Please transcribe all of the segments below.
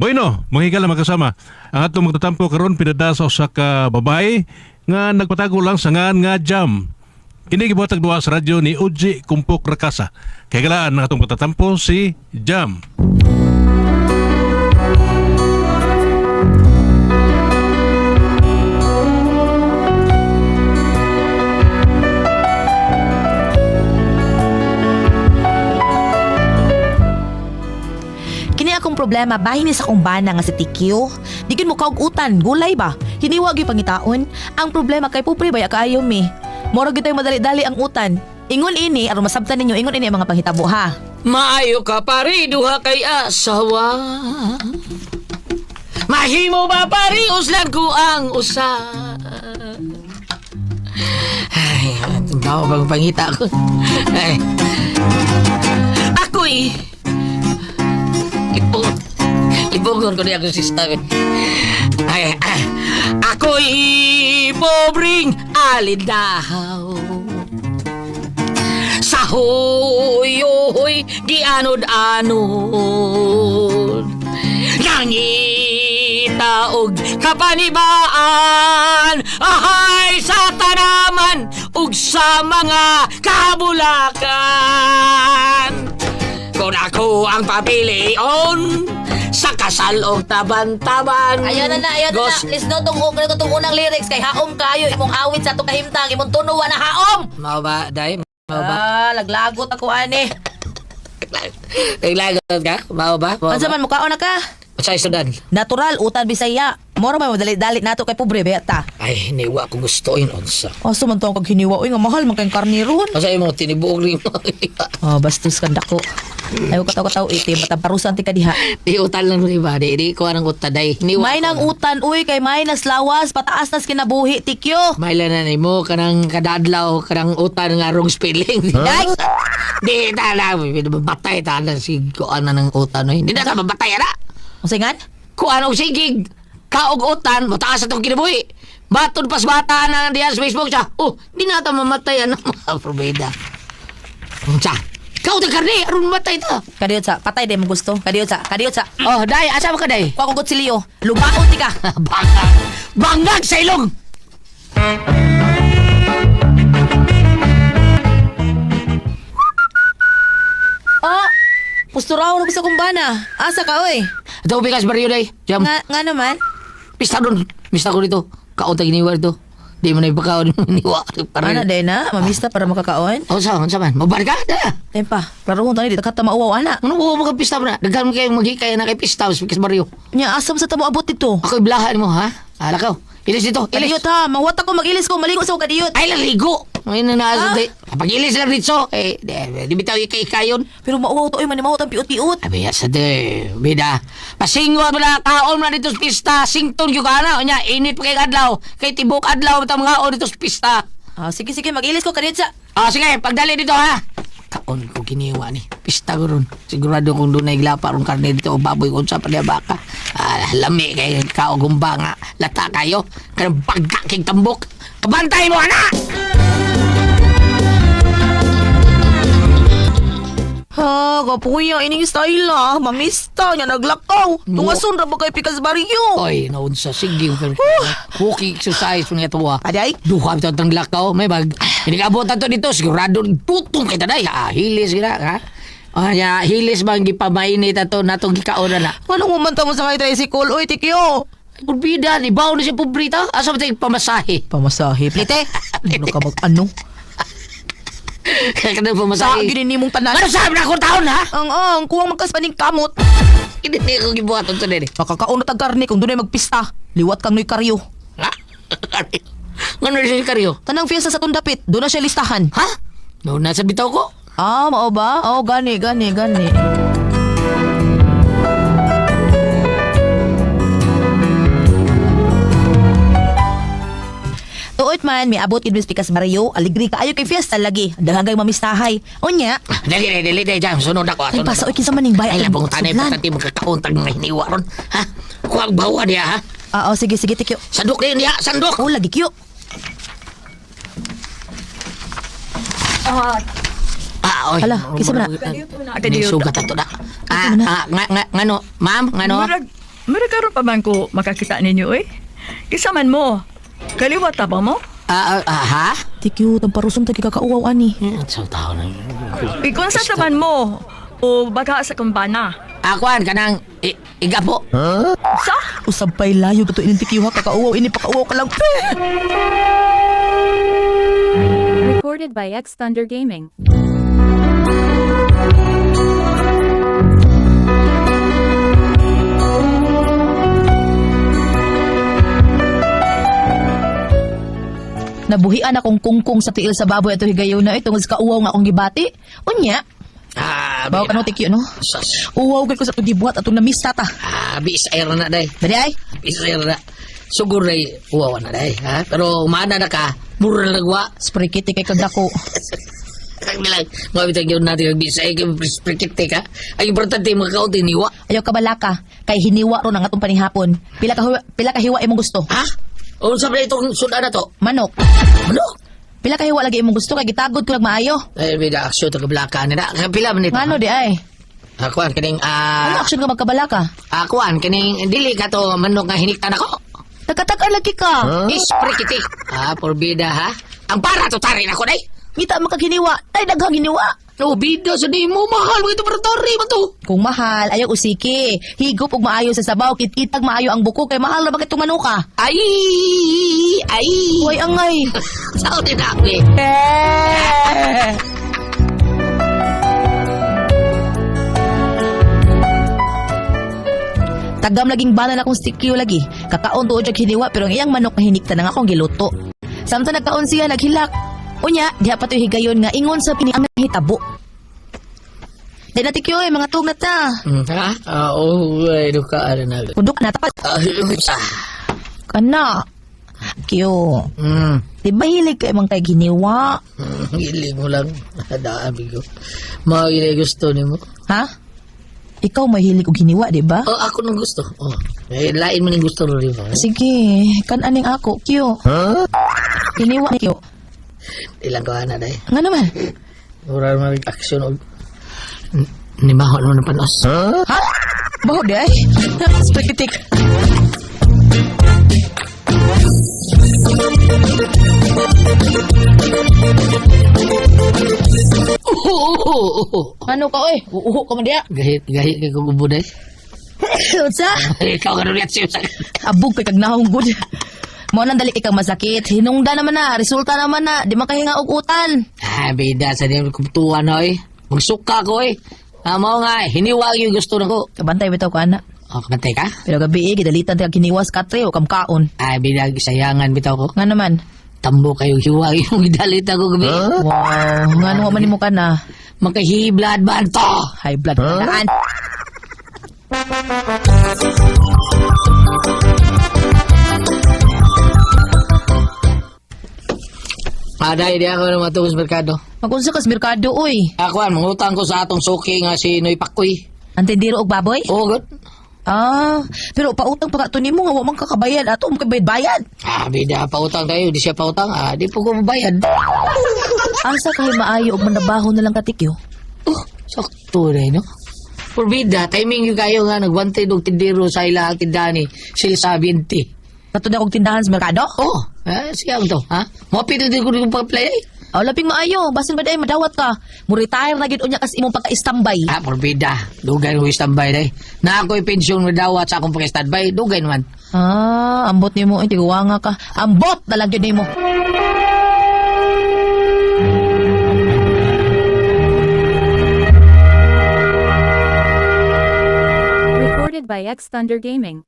Bueno, mga higala magkasama. Ang atong magtatampo karon pinada sa usa ka babae nga nagpatago lang sa ngan nga Jam. Kini gibuhatag duha sa radyo ni Uji Kumpok Rakasa. Kay galaan ang atong pagtatampo si Jam. Kini akong problema bahin ni sa akong bana nga si TQ. Di gyud mo kaog utan, gulay ba? Hiniwa gyud pangitaon. Ang problema kay pobre ba kaayo mi. Moro gyud tayo madali-dali ang utan. Ingon ini aron masabtan ninyo, ingon ini ang mga panghitabo ha. Maayo ka pare, duha kay asawa. Mahimo ba pare, uslan ko ang usa. Ay, ang bang pangita ko. Ay. Ako'y Ibog. Ibogon ko niya akong sister. Ay, ay, ako'y pobreng alindahaw. Sa huy-huy, gianod-anod. Nangita og kapanibaan, ahay sa tanaman, ug sa mga kabulakan. Kung ako ang papilion, sa kasal og taban-taban. Ayan na na, ayan na na. Lisno tong tong unang lyrics kay haom kayo imong awit sa atong kahimtang, imong tuno wa na haom. Mao ba, day? Mao ba? Ah, laglagot ako ani. Naglagot ka? Mao ba? Mao Unsa ba? man mukaon na ka? Sa sudan. Natural utan Bisaya. Moro may madali-dali nato kay pobre ba ta. Ay, niwa ko gusto yun, unsa. Aso man to ang kaghiniwa oy nga mahal man kay karne ron. Kasi mo, tinibuog rin mo. Oh, bastos kang dako. Ayaw ka tao itim, mataparusan ti ka diha. Di utan lang ni ba? Di ko anong utan, day. Niwa May ko. nang utan, uy, kay may nas lawas, pataas nas kinabuhi, tikyo. May lang na mo, kanang kadadlaw, kanang utan nga wrong spelling. Day! Di, tala, batay, tala, si kuan na ng utan. Oy. Di na ta mabatay, ana. Unsay ngan? Kuan og sigig, kaog utan, mataas atong kinabuhi. Batod pas bata na diyan sa Facebook siya. Oh, di na ta mamatay, ano, mga probeda. Unsa? Kau ta karne, aron matay ta. Kadiyot sa, patay di mo gusto. Kadiyot sa, kadiyot sa. Oh, day, asa mo ka, day? Kuha kong kutsilyo, lubaon ti ka. Bangag! Bangag sa ilong! Oh, pusturaw na gusto kong bana. Asa ka, oy? Ito, bigas baryo, day. Jam, Nga, nga naman. pista doon. Pista ko dito. Kaon ta giniwa dito. Di mo na ipakaon. Giniwa. Ano, day na? Mamista para makakaon? Oh, sa, sa man. Mabar ka? Da. Tempa, klarohon tani, di ta ka mauwaw, ana. Ano ko magpista mo na? Daghan mo kayo maghikay na kay pista. Bigas baryo. Nya, asam sa tamo abot dito. Ako'y blahan mo, ha? Ala ka. Ilis dito. Ilis. Kadiyot ha, mawat ako, mag-ilis ko, maligo sa ko kadiyot. Ay, laligo. Ay, na nasa. Pag ilis lang dito. Eh, di bitaw ikay-ikayon. Pero mauwaw to, oy, manimaw tang piut-piut. Abi, sa de, bida. Pasingwa mo na, kaon mo na dito sa pista. Sington yung ka na. Unya, init pa kay adlaw. Kay tibok adlaw, matang mga dito sa pista. Ah, sige, sige, mag-ilis ko kadiyot sa. Ah, sige, pagdali dito ha. Kaon ko giniwa ni. Pista ko ron. Sigurado kung doon ay glapa ron karne dito o baboy kung sa palya baka. Ah, lami kay kaogumba nga. Lata kayo. Kanang bagkaking tambok. Kabantay mo, ana! Ha, kapuya, ining style ah. Mamista niya naglakaw. Tungason ra ba kay Pikas Barrio? Oy, naunsa. Sige. Walking exercise mo niya tuwa. Aday? Duha bitaw tang lakaw, may bag. Inikaabot to dito, sigurado tutong kita day. Ah, hilis gina, ha? Ah, ya, hilis bang gipamainit ato natong gikaon na na. Anong umanta mo sa kay tricycle? Oy, tikyo. Ay, Purbida, di baon na siya pubrita. Asa ba tayo pamasahe? Pamasahe, plite. Ano ka mag ano? Kaya ka na Sa pamasahe. gini nimong tanan. Ano sabi na akong taon, ha? Ang kuwang magkaspaning kamot. Hindi ko gibuhaton to din. Makakaon na tag karne kung dunay magpista. Liwat kang noy karyo. Ha? Ngano siya karyo? Tanang fiesta sa tundapit, doon na siya listahan. Ha? No, nasa bitaw ko. Ah, mao ba? Oh, gani, gani, gani. Tuot man, may abot gid mis Pikas Mario, aligri kaayo kay fiesta lagi. Daghang kay mamistahay. Unya, Dali, dali, dali, dali, jam. Sunod ako. ay Sunod pasa ako. oy kinsa maning bay Ay, atong labong tanay, sudlan. patati magkakauntag mga hiniwa ron. Ha? Kuha ang bawa niya, ha? Ah, oh, sige sige tikyo. Sandok na yun niya, sandok! Oh, lagi kyo. Ah, oy. Hala, kinsa man Ni sugat ato na. Ah, ah, nga, nga, ngano, ma'am, ngano? Murag, Mura karon pa man ko makakita ninyo eh. Kisa man mo. Kaliwat ta ba mo? Ah, ah, ah, ha? TQ, tamparusom ta kikakauwaw ani. Sa tao na. Ikunsa ta man mo. O baga sa kumbana. Akuan kanang igapo. Sa? Usab pa'y layo ba to ining TQ ha kakauwaw ini pakauwaw ka lang. Pe! Recorded by X Thunder Gaming. Nabuhian akong kungkong sa tiil sa baboy ato higayon na itong sa kauwaw nga akong gibati. Unya, Ah, bawo ka no TQ no? Sus. Uwaw gid ko sa atong gibuhat atong namista ta. Ah, bisair na day. Dali ay. Bisair na. Sugur day, uwaw na day, ha? Pero maana na ka, mura na nagwa. Spray kiti kay kagdako. Kag nilang, mga bitag yun natin, bisay, kay ka. Ang importante, mga kaunti, niwa. Ayaw ka balaka kay hiniwa ron ang atong panihapon. Pila ka hiwa imong gusto? Ha? Unsa ba itong sudan na to? Manok. Ano? Pila ka hiwa lagi imong gusto kay gitagod ko lang maayo. Ay, may aksyon to kablaka nila. Pila man ito? Ngano di ay? Akuan, kaning, Ano action ka magkabalaka? Akuan, kaning, dili ka to manok nga hiniktan ako. Nagkatakan lagi ka. Isprikiti. Ah, porbida ha? Ang para to tarin ako day. Ngita makaghiniwa. Tay daghang hiniwa. No, bida sa di mo, mahal mo ito para tari man to. Kung mahal, ayaw usiki. Higop og maayo sa sabaw, kititag maayo ang buko kay mahal ra bakit manuka. Ay! Ay! Hoy angay. Sao din ako eh. Eh. Tagam laging banan akong stikyo lagi. Kakaon tuod siya hiniwa pero ang iyang manok na hinikta na nga akong giluto. Samtang nagkaon siya naghilak. Unya, diha pa to'y higayon nga ingon sa pini ang hitabo. Di na tikyo eh, mga tugna ta. Ha? Ah, oh, ay, duka, ano na. Kudok na tapat. Ah, ah. Kana. Kyo. Di ba hilig kay mang kay giniwa? Hiling mo lang. Daan, bigo. Mga gina gusto ni mo. Ha? Ikaw may hilig og giniwa, di ba? Oh, ako nang gusto. Oh, eh, lain mo ning gusto ro, di ba? Sige, kan aning ako, Kyo. Huh? Giniwa ni Kyo. Ilang ko ana day. Nga naman? Mura naman aksyon og ni maho naman ang panos. Ha? Baho di ay? Sprikitik. Ano ka, oy? Uuho ka man diya. Gahit, gahit kay kong ubo day. Unsa? Ikaw ka rin siya. Abog kay kag nahong gud. Mao nang dali kay kang masakit. Hinungda naman na, resulta naman na, di makahinga og utan. Ah, bida sa diyan kumtuan oy. Magsuka ko oy. Ah, mao nga hiniwag yung gusto nako. Kabantay bitaw ka ana. Oh, kamantay ka? Pero gabi eh, gidalitan ta kiniwas katre o kamkaon. Ah, bida sayangan bitaw ko. Nga naman. Tambo kayo hiwag yung gidalit ako gabi. Wow, nga ano man nimo ka na. Makahiblad ba to? High blood huh? Daan. Aday, di ako na matugos merkado. Magunsa kas merkado oy. Akuan, mangutang ko sa atong suki nga si Noy Pakoy. Ang tindiro og baboy? Oh, good. Ah, pero pautang pa ka to nimo nga wa man kakabayad ato mo kay bayad. Ah, bida, pautang tayo. Di siya pautang. Ah, di po ko mabayad. Asa kay maayo og manabaho na lang katikyo? Oh, sakto rin, no? Por bida, timing yung kayo nga, nagwantay og tindero sa ilang tindahan ni Silsa 20. Kato na kog tindahan sa merkado? Oh, eh, siya ang to, ha? Mapito din ko rin pag-play. Eh. Oh, labing maayo, basin ba day madawat ka? Mo retire na gid unya kas imong pagka-standby. Ah, por bida, dugay mo standby day. Na ako'y pensyon madawat sa akong pag-standby, dugay naman. Ah, ambot nimo ay tiguwanga ka. Ambot na lang gyud nimo. Recorded by X Thunder Gaming.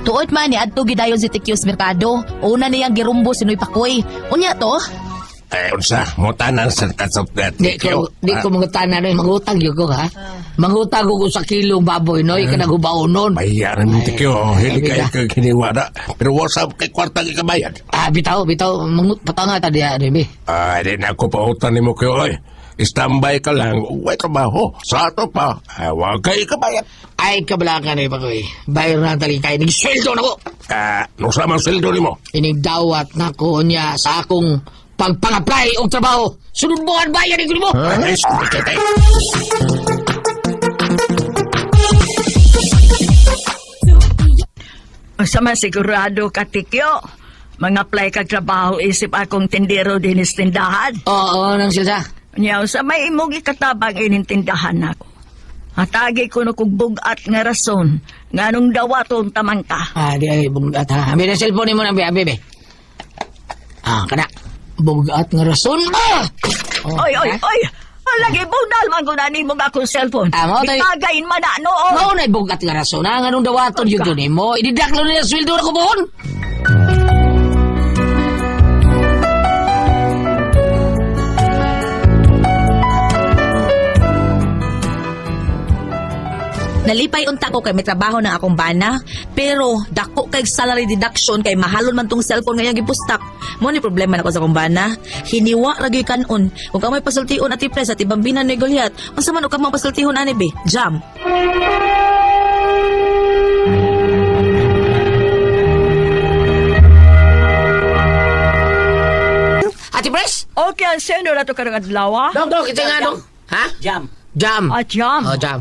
Tuod man ni adto gidayon si Tikyos Merkado. Una niyang girumbo si Noy Pakoy. Unya to, Eh, unsa, mo tanan sa kasop na Di ko, di ko mga tanan, no, mangutang yun ko, ha? Mangutang ko sa kilong baboy, no? Ika naghubaonon. Bayaran mo tikyo, hili Ay, kay kag hiniwara. Pero wasa kay kwarta gikabayad. Ah, bitaw, bitaw, mangut, patanga ta diya, di, Ah, di na ako pautan nimo kayo, oy. Standby ka lang, uwi trabaho. Sa ato pa, ay, wag kay kabayad. Ay, kabalakan eh, Pakoy. Bayar na tali kay Nag-sweldo na ko. Ah, no sa man sweldo nimo. Inigdawat na ko niya sa akong Pagpang-apply og trabaho. Sunod buwan bayad ni mo. Ay, sakit eh. Unsa man sigurado ka, Tikyo. Mga apply kag trabaho isip akong tindero din is tindahan. Oo, nang silsa. Nya unsa may imong ikatabang ining tindahan nako. Hatagi ko no kog bugat nga rason nganong dawaton tamang ka. Ah, di ay bugat ha. Abi na cellphone nimo nang abi, abi. Ah, kana. Bugat nga rason ba? Oh, Oy, oy, ha? oy! Alagi budal man gud ani mo akong cellphone. Ah, mao tayo- Itagayin man na noon. Mao na bugat nga rason ha. Nganong dawaton yun yun nimo. Ididaklo nila sweldo na ko buhon. Nalipay unta ko kay may trabaho ng akong bana, pero dako kay salary deduction kay mahalon man tong cellphone ngayong gipustak. Mo ni problema nako sa akong bana. Hiniwa ra gyud kanon. Kung kamoy pasultihon ati pres at ibambinan ni Goliath, unsa man og kamong pasultihon ani be? Jam. Ate Pres? Okay, ang sendo na to karong adlaw. Ah. Dok, dok, ito nga dok. Ha? Jam. Jam. Ah, jam. Oh, jam.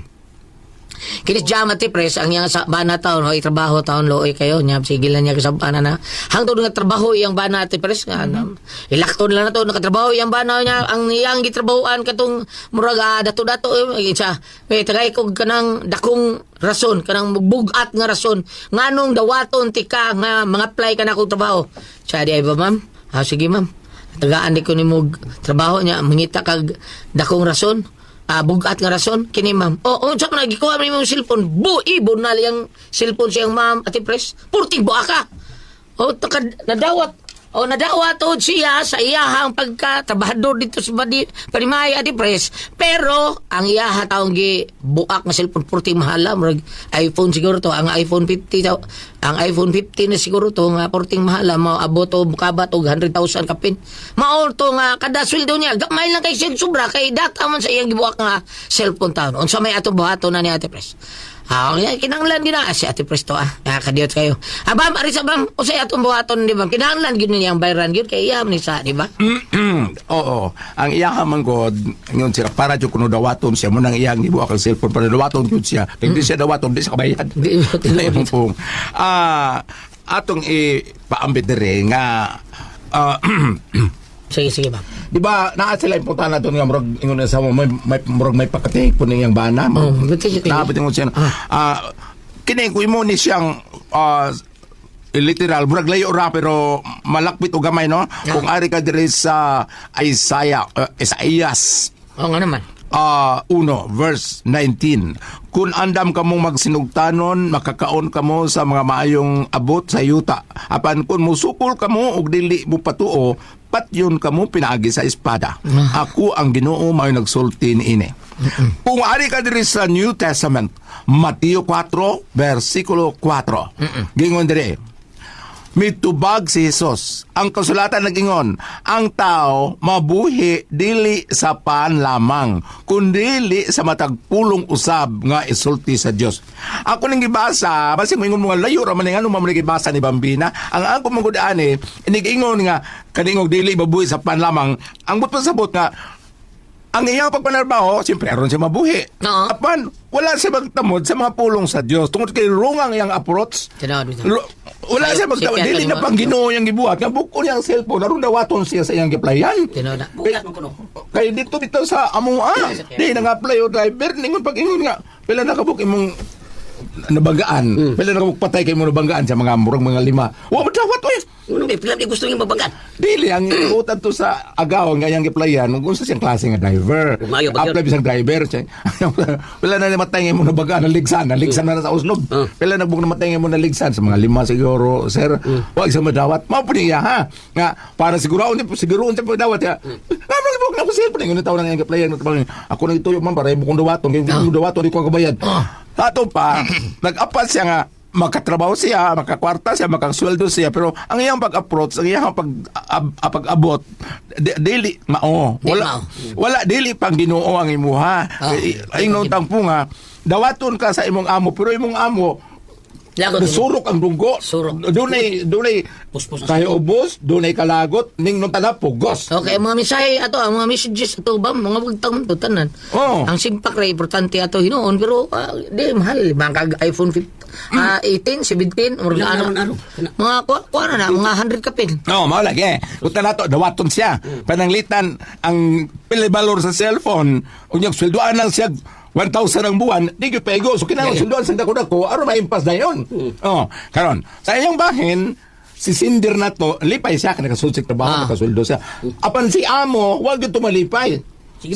Kinis jam ati pres ang iyang sa bana taon hoy trabaho taon looy kayo nya sige lang niya sa bana na hangtod nga trabaho iyang bana ati pres nga ilakton lang na to nakatrabaho iyang bana niya ang iyang gitrabahoan katong murag dato-dato eh, sa may tagay kog kanang dakong rason kanang bugat nga rason nganong dawaton ti ka nga mga apply ka na kog trabaho siya di ay ba ma'am, ah, sige ma'am, tagaan di ko nimo trabaho niya mangita kag dakong rason. Ah, bugat nga rason kini ma'am. Oh, unsa man gikuha man imong cellphone? Bu ibon na liyang cellphone siyang ma'am ati pres. Purting buaka ka. Oh, takad nadawat. Oh, nadawat oh siya sa iyahang pagka trabahador dito sa Badi, Panimay ati pres. Pero ang iyaha taong gi buak nga cellphone purting mahala murag iPhone siguro to, ang iPhone 50 taw, ang iPhone 15 na siguro to nga purting mahala moabot og mukabat og 100,000 kapin. Mao to nga kada sweldo niya gamay lang kay siya sobra kay data man sa iyang gibuak nga cellphone taon. Unsa may atong buhaton na ni Ate Pres? Ah, kaya kinahanglan gyud na si Ate Pres to ah. Nakakadiyot kayo. Ah, bam, ari sa bam, usay atong buhaton di ba? Kinahanglan gyud niya ang bayran gyud kay iya man ni sa, di ba? Oo. Ang iya man god, ngayon sila para jud kuno dawaton siya mo nang iyang gibuak ang cellphone para dawaton jud siya. Kay di siya dawaton di siya kabayad. Di- Di pong. Ah, atong ipaambit diri nga ah, Sige, sige, bam. di ba naa sila importante na nga murag ingon na sa mo may murag may pakatik po niyang bana. Oh, buti siya. Naabot ingon siya. Ah, kini ko imo ni siyang literal murag layo ra pero malakbit og gamay no. Kung ari ka diri sa Isaiah Isaias Oo nga naman. 1 verse 19. Kung andam kamong magsinugtanon, makakaon kamo sa mga maayong abot sa yuta. Apan kung musukol kamo og dili mo patuo, patyon kamo pinaagi sa espada. Ako ang Ginoo mao'y nagsulti niini. Kung ari ka diri sa New Testament, Mateo 4 versikulo 4. Gingon diri, mitubag si Jesus. Ang kasulatan nagingon, ang tao mabuhi dili sa paan lamang, kundili sa matag pulong usab nga isulti sa Dios. Ako ning gibasa, basig moingon mga layo ra man nga ano man gibasa ni Bambina. Ang ako man gud ani, inigingon nga kaningog dili mabuhi sa paan lamang. Ang but pasabot nga ang iyang pagpanarbaho, siyempre aron siya mabuhi. Oo. Apan, wala siya magtamod sa mga pulong sa Dios. Tungod kay wrong ang iyang approach. Tinood, bitaw. Wala Sayo, siya magtawad. sipiat Dili ka na nimo. pang Ginoo yang gibuhat. Nga bukod niyang cellphone, aron dawaton siya sa iyang giplayan. Tinood na. Kay, kay dito dito sa amoa. Di na nga apply o driver ningon pag ingon nga pila na kabuk imong nabanggaan. Pila na kabuk patay kay mo nabanggaan sa mga murag mga lima. Wa mo dawat oy. Unong may pila di gusto niyang babanggan. Dili ang utan to sa agaw nga iyang giplayan kung unsa siyang klase nga driver. Umayo ba yun? Apply bisang driver siya. Pila na namatay nga mo nabanggaan naligsan, naligsan na sa uslob. Pila na bug namatay nga mo naligsan sa mga lima siguro, sir. Wa sa madawat. Mao pud niya ha. Nga para siguro unta siguro unta pud dawat ya. Nga mo na ko cellphone ngon taw na iyang giplayan ako nang ituyo man para imo kong dawaton kay kung dawaton di ko kabayad. Ato pa nag-apas siya nga makatrabaho siya, makakwarta siya, makasweldo siya, pero ang iyang pag-approach, ang iyang pag-abot, dili mao. Di Wala, mao. wala dili pang Ginoo ang imuha. Ah. Ay, ingon po nga, dawaton ka sa imong amo, pero imong amo, Lagot. Surok ang dugo. Surok. Dunay Puspos. kayo ubos, dunay kalagot, ning nung tala pugos. Okay, ang mga mensahe ato, ang mga messages ato ba, mga bugtang to tanan. Oo. Ang simpak ra importante ato hinuon pero di mahal mga kag iPhone 15, 18, 17, or ano, mga kuha na na, mga 100 kapin. No, mao lagi. Utan nato dawaton siya. Pananglitan ang pili balor sa cellphone, unyag sweldoan lang siya 1,000 ang buwan, di gyud pego. So kinahanglan sweldoan sa dako-dako aron maimpas na yon. Oh, karon sa iyang bahin si Cinder na to, lipay siya, kaya nakasulsik trabaho, nakasweldo siya. Apan si amo, wag gyud tumalipay.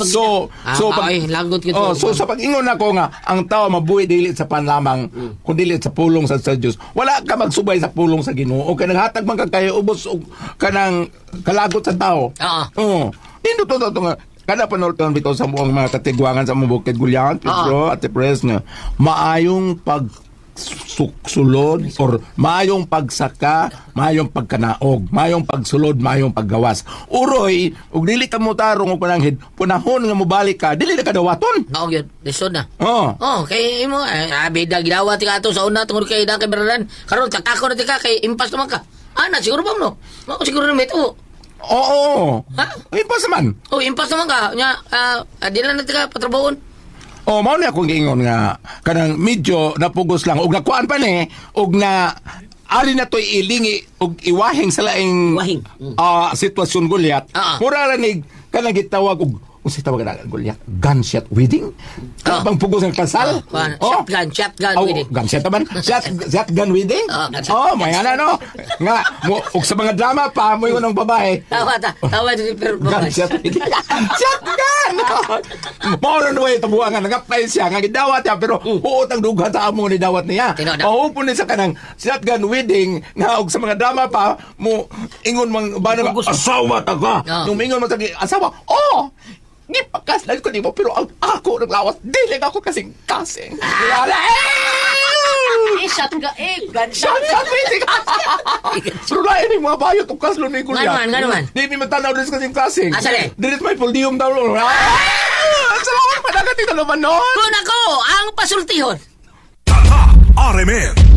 So, so Ay, lagot gyud Oh, to. so sa pag-ingon ako nga ang tao mabuhi dili sa panlamang kun dili sa pulong sa Dios. Wala ka magsubay sa pulong sa Ginoo kay naghatag man ka kayo ubos og kanang kalagot sa tao. Oo. Oo. Nindot to to nga kada panulton bitaw sa muong mga katigwangan sa mong bukid gulyangan Pedro at Pres nga maayong pag sulod or maayong pagsaka, maayong pagkanaog, maayong pagsulod, maayong paggawas. Uroy, ug dili ka mo tarong og pananghid, punahon nga mobalik ka, dili na ka dawaton. Mao gyud, lisod na. Oh. Oh, kay imo bida gidawa ti ka ato sa una tungod kay dang kay Beradan. Karon kakako na ti ka kay impas naman ka. Ana siguro ba no? Mao siguro na mito. Oo. Ha? Impas man. Oh, impas naman ka. Nya di lang na ti ka patrabahoon. Oh, mao ni akong giingon nga kanang medyo napugos lang og nakuan pa ni og na ali na to'y ilingi og iwahing sa laing Iwahing. Sitwasyon gulyat. Mura ra ni kanang gitawag og unsay tawag na gulyat? Gunshot wedding? Kanang pugos ng kasal? Kuan, shotgun, shotgun Oh, wedding. gunshot naman. Shotgun wedding? Gunshot. Oh, may ana no. Nga mo og sa mga drama pa mo ingon ang babae. Tawa ta, tawa di pero Gunshot. Shotgun! Mao na nuway tabuangan nagapay siya nga gidawat niya pero huot ang dughan sa amo ni dawat niya. Tinuod na. Mahupon ni sa kanang shotgun wedding nga og sa mga drama pa mo ingon mang bana ba, asawa ta ka. Nung ingon man sa asawa, oh! Gipakaslan ko nimo pero ang ako naglawas dili ako kasing kasing. Wala. Eh, shotgun. Eh, gunshot. Shotgun wedding. Pero lain yung mga bayot og kaslon ni Kuya. Nga naman, nga naman. Di mi matanaw diri sa kasing kasing. Asa di? Diri sa may podium daw. Salamat pa dagat ito naman nun. Kun ako ang pasultihon. RMN.